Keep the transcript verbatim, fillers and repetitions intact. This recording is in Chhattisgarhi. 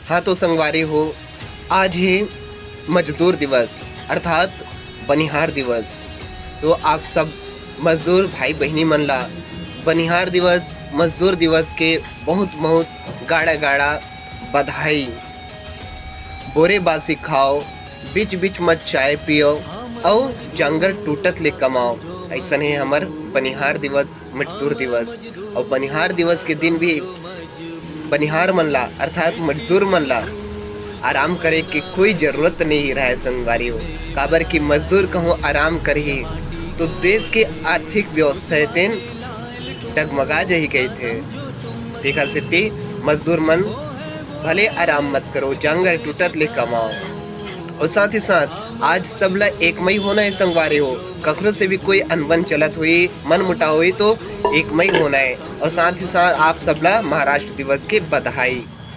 हाँ तो संगवारी हो, आज हे मजदूर दिवस अर्थात बनिहार दिवस। तो आप सब मजदूर भाई बहिनी मन ला बनिहार दिवस, मजदूर दिवस के बहुत बहुत गाड़ा गाड़ा बधाई। बोरे बासी खाओ, बीच बीच म चाय पियो, अउ जांगर टूटत ले कमाओ। अइसन हे हमर बनिहार दिवस, मजदूर दिवस। अउ बनिहार दिवस के दिन भी बनिहार मन ला अर्थात मजदूर मन ला आराम करे के कोई जरूरत नहीं रहे संगवारी हो। काबर कि मजदूर कहूँ आराम करही तो देश के आर्थिक व्यवस्था तेन डगमगा जही कहिथे। तेखर सेती मजदूर मन भले आराम मत करो, जांगर टूटत ले कमाओ। और साथ ही साथ आज सबला एक मई होना हे संगवारी हो। कखरो से भी कोई अनबन चलत होई, मन मुटाव होई तो एक मई होना हे। और साथ ही साथ आप सबला महाराष्ट्र दिवस के बधाई।